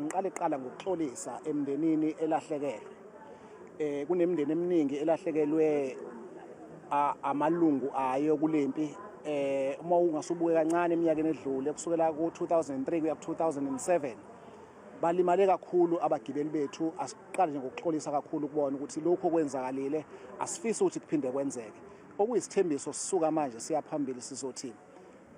Angiqale kuqala ngokuxolisa emndenini elahlekelwe. Kunemindeni eminingi elahlekelwe amalungu ayo kulempi. Uma ungasubuke kancane eminyakeni edlule kusukela ku-2003 kuya ku-2007, balimale kakhulu abagibeli bethu. Asiqale nje ngokuxolisa kakhulu kubona ukuthi lokhu okwenzakalile asifisi ukuthi kuphinde kwenzeke. Okuyisithembiso sisuka manje siya phambili, sizothi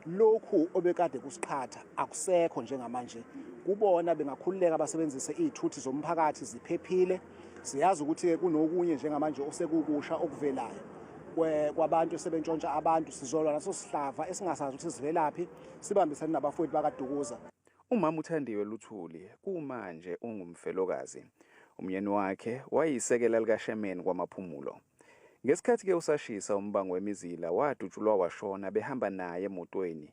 lokhu obekade kusiqhatha akusekho njengamanje. Kubona bengakhululeka basebenzise izithuthi zomphakathi, ziphephile. Siyazi ukuthi kunokunye njengamanje osekukusha okuvelayo kwabantu esebentshontsha abantu. Sizolwa naso sihlava esingasazi ukuthi sivelaphi, sibambisane nabafowethu bakaDukuza. Umama uThandiwe Luthuli kumanje ungumfelokazi. Umyeni wakhe wayisekela likaShemeni kwaMaphumulo. Ngesikhathi ke usashisa umbango wemizila, wadutshulwa washona behamba naye emotweni.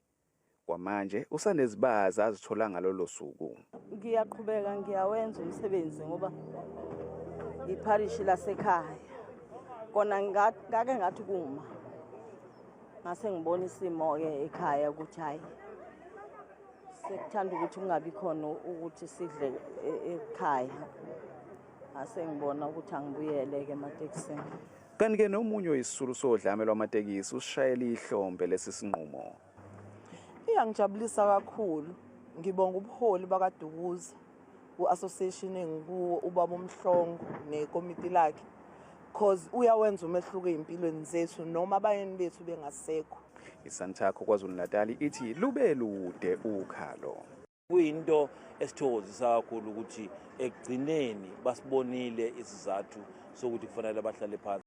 Kwamanje usanezibazi azithola ngalolo suku. Ngiyaqhubeka ngiyawenza umsebenzi ngoba ipharishi lasekhaya. Kona ngake ngathi kuma, ngase ngibona isimo-ke ekhaya ukuthi hhayi, sekuthanda ukuthi kungabi khona ukuthi sidle ekhaya. Ngase ngibona ukuthi angibuyele-ke ematekisini. Kanti-ke nomunye oyisisulu sodlame lwamatekisi usishayela ihlombe lesi sinqumo. Iyangijabulisa kakhulu. Ngibonga ubuholi bakaDukuza, ku-association engikuwo, ubaba uMhlongo nekomiti lakhe, cause uyawenza umehluko ey'mpilweni zethu noma abayeni bethu bengasekho. ISantaco KwaZulu-Natal ithi lube lude ukhalo. Kuyinto esithokozisa kakhulu ukuthi ekugcineni basibonile isizathu sokuthi kufanele bahlale phansi.